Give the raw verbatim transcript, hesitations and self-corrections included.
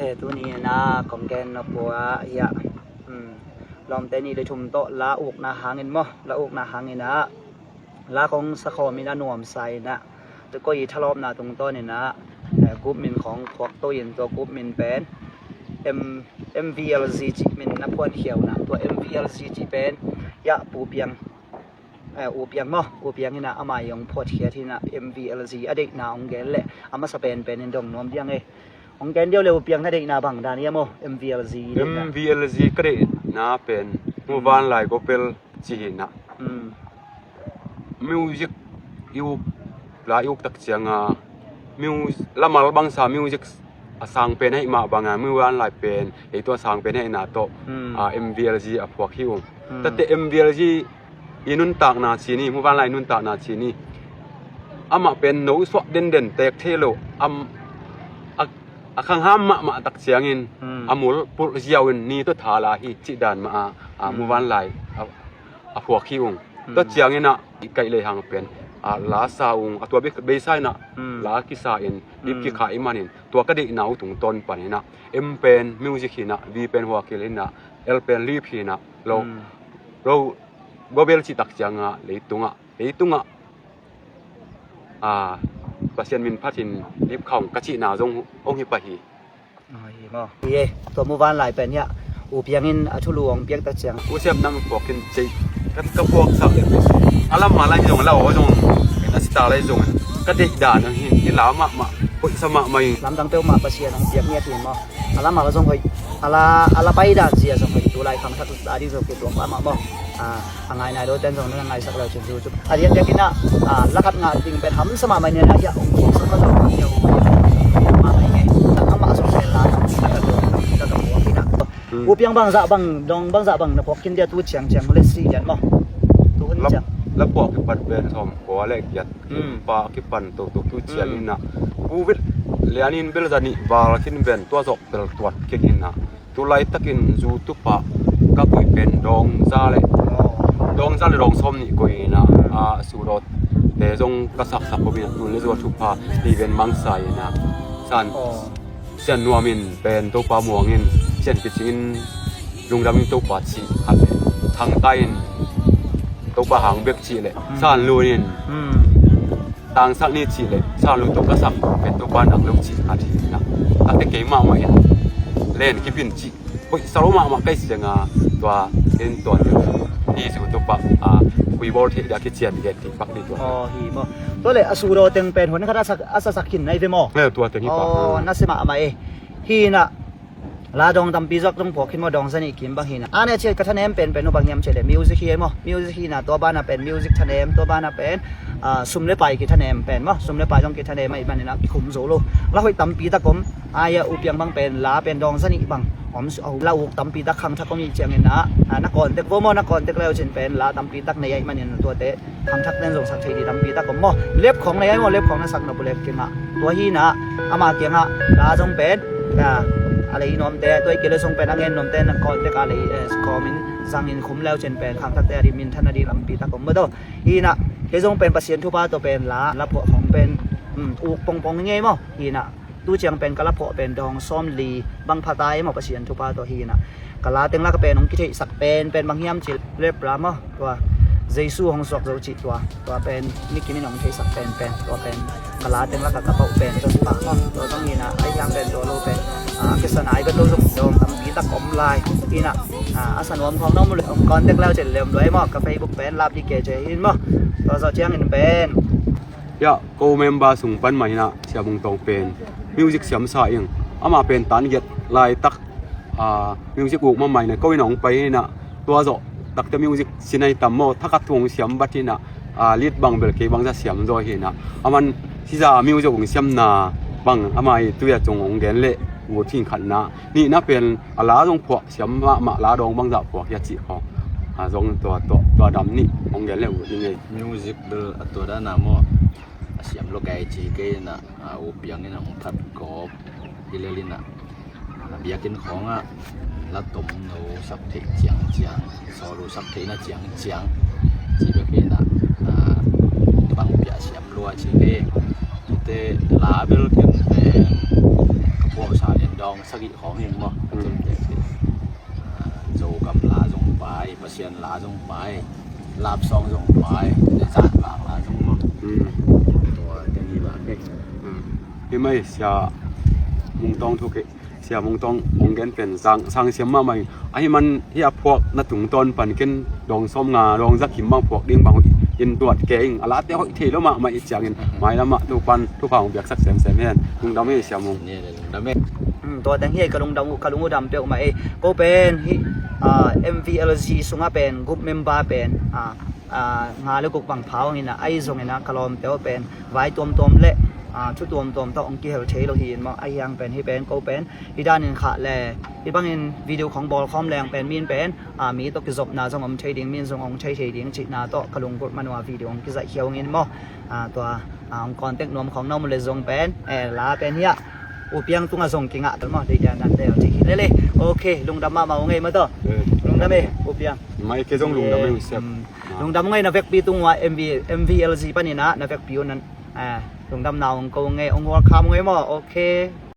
Eh, tuni in ah kong gen nop uh ah, hiah, um, lawmte nih le thum tawh la ukna hangin maw, la ukna hangin ah la kong sakhawm in a nuamsa in ah, tua koi i thalawpna tungtawn in ah, eh, group min khawng phuak to in, tua group min pen M, MVLG cih min na phuankhia un ah, tua MVLG cih pen hiah Pu Piang, eh, U Piang maw, U Piang in ah ama i hong phuatkhiat hi in ah, MVLG a deihna hong gen leh a masa penpen in dong nuam diang ei. Hong gen deuh le, U Piang, na deihna bang dan hiam aw? MVLG deihna. MVLG ka deihna pen, hmm, muvanlai gospel ci hi in ah. Hmm. Music i uk, la i uk tak ciang a, mus-, lamal bangsa music a sang pen ahih mah bang a, muvanlai pen ei tua sang pen ahihna tawh, hmm, a, MVLG a phuak hi ung. Hmm. Tate MVLG i nuntakna ci ni, muvanlai nuntakna ci ni. Amah pen no suak denden, tek thei lo, am, a, a khangham mahmah tak ciangin, hmm, a mul pulh ziau in ni tawh tha la hi cih dan mah a, a, hmm, muvanlai a, a phuak hi ung. Hmm. Tua ciangin ah i kaih lei hang pen, a, la sa ung, a tua be-, beisa in ah, hmm, la kisa in, lip, hmm, kikha i manin, tua ka deihna uh tungtawn panin ah, M pen music hi in ah, V pen vocal hi in ah, L pen lip hi in ah, lo, hmm, lo, gospel cih tak ciang a, leitungah, leitungah, a, Pasian min phatin lip kha ung ka cihna zong hong hi pah hi. Ahi maw. Hi e, tua muvanlai pen hiah U Piang in a thulu hong piak tak ciang, U Siam nang phuak in cei, ka, ka phuak sak le. A lam mah lai zong, a la aw zong, a sita lai zong, ka deih dan hong hi, hi la mahmah, hoihsa mahmah hi. Lamdang peuhmah Pasian hong piak ngiat hi maw. A la mah zong hoih, a la, a la pai dan zia zong hoih, tu lai khangthak a ding zong kituak mahmah maw. A, a ngai nai lo ten zong na ngaisak lo cin tu cu. A diakdiak in ah, a, la khat ngah ding pen hamsa mahmah in ah, hiah hong phuaksak ka zong hiah hong phuak mahmah in ngei. Tak amah zong pen la, tak a tuak, tak a phuak in ah. Hmm. U Piang, bangzah bang, dong bangzah bang na phuak khin dia tu ciang ciang, let's see, dian maw. Tu hun ciang. La phuak kipan pen sawm kua le giat. Hmm. Pa kipan toto tu ciang, hmm, in ah. Covid lianin bel za nih val khin pen tua zawh bel tuat kik in ah. Tu laitakin YouTube ah ka puih pen dawng za le, dawng za le dawng sawm nih koih in ah, a, sudawte zong ka saksak khop in ah, tun le zua thupha ti ven mangsa in ah, san, oh, Sian Nuam in pen Topa muang in, Sian Kicing in lungdam in Topa cih khat le, Thangta in Topa hang bek cih le, hmm, San Lun in, hmm, tangsak ni cih le, San Lun tawh ka sak pen Topa nang lo cih khat hi in ah. Takte keimah mah in len kip in cih, hoihsa lo mahmah ka hih ciang a, tua in tua ni, hi zu Topa, a, puibawl theih dia kician gen ding pak ni tua. Aw, hi maw. Tua le a sudaw teng pen hun khat a sak, a sasak khin na hi ve maw? Eh, tua teng hi pak. Aw, na sia mahmah e. Hi in ah, la dawng tampi zak zong phuak khin maw, dawng za nih kim bang hi in ah. A ne ciat ka thanem penpen uh bang hiam cih le music hi maw. Music hi in ah, tua banah pen music thanem, tua banah pen, ah, sum le pai kithanem pen maw. Sum le pai zong kithanem ahih manin ah kikhum zo lo. La hoih tampi tak om. Ai-ah U Piang bang pen la pen dawng za nih bang om, la uk tampi tak khangthak om hi ciangin ah, ah, na contact vo maw, na contact le uh cin pen la tampi tak nei ahih manin tuate khangthak ten zong sak thei ding tampi tak om maw. Lep khawng nei ai maw, lep khawng na sak nop uh leh kingah. Tua hi in ah, ama kiangah la zong pen, ah, a lei nuamte, tua hi kei le zong pen a ngen nuamte na contact a lei, eh, kawmin zangin khum le uh cin pen khangthakte a ding minthan a ding lampi tak om maw. Tua hi in ah, kei zong pen Pasian thupha tawh pen la, la phuah khawng pen, um, uk pongpong hi ngei maw. Hi in ah, tu ciang pen ka la phuah pen dawng sawm li bang pha ta e maw, Pasian thupha tawh. Hi in ah, ka la teng lak pen hong kitheihsak penpen bang hiam cih le, rap maw, tua Jesu hong suak zo cih tua, tua pen nikim in hong theihsak penpen, tua pen ka la teng lak a ka pauh pen Joshua maw, tua zong hi in ah, ahi hang pen tua lo pen, ah, kisa nai bek lo zong dawng tampi tak om lai. Hi in ah, ah, a sa nuam khawng na om leh hong contact le uh cin le om lua e maw, ka Facebook pen Lap Dikece hi in maw. Tua zawh ciangin pen hiah ko member sung pan mah hi in ah, Sia Bung Tawng pen music siamsa ing. Amah pen tan giat laitak, ah, music uk mahmah in ah, ko in ah hong pai hi in ah, tua zawh takte music sinai tam maw, thakhat thu hong siam bat hi in ah, ah, lead bang bel kei bangzah siam zaw hi in ah. Aman siza music hong siamna bang ama i tu-a cung hong gen leh ut hi in, khatna. Nihna pen a la zong phuah siam mahmah, la dawng bangzah phuak hiam cih khawng, a, zong tua, tua, tua dam nih hong gen le uh hi ngei. Music bel a tua dan a maw, a siam lo kei ci kei in ah, a, U Piang in ah hong that gawp hi lel in ah, a, biakinn khawngah la tomno sak theih ciangciang, sawl uh sak theihna ciangciang ci bek hi in ah, a, bang piah siam lua ci kei. Te la bel ken pen ka phuahsa lian dawng sagih khawng hi maw. Ka tun te si. Zogam la zong pai, Pasian la zong pai, love song zong pai, le zan vang la zong maw. Tua te ni vang hi. Hi mai sia Mung Tawng thu kei. Sia Mung Tawng hong gen pen sang, sang siam mahmah ing. Ahi man hi a phuak na tungtawn pan ken dong sawm nga dong za kim bang phuak ding bang in tuat ke ing. A late hoih thei lo mahmah i ciangin mailamah tu pan thupha hong biaksak semsem hen. Lungdam hi Sia Mung. Tua teng hi ka lungdam uh, ka lung uh dam peuhmah ei. Ko pen hi MVLG sungah pen group member pen nga le guk bang pha hong ina ahi zongina ka lawmte uh pen vai tuamtuam le thu tuamtuam tawh hong kihel thei lo hi in maw. Ahi hang pen hi pen ko pen hi danin khah le hi bangin video khong bawl khawm leng pen min pen mi tawh kizopna zong om thei ding, min zong hong thei thei ding cihna tawh ka lunggulh manua video hong kizaih khia hong in maw. Tua hong contact nuam khong na om le zong pen la pen hiah U Piang tungah zong kingah tel maw, dei dan dan tel cih hi lele. Ok, lungdam mahmah uh ngei maw tawh. Lungdam e U Piang. Mai ke zong lungdam e u siap. Lungdam ngei na vekpi tung uh a MV, MVLG paninah na vekpi uh nan lungdam na hong ko ngei, hong welcome ngei maw. Ok.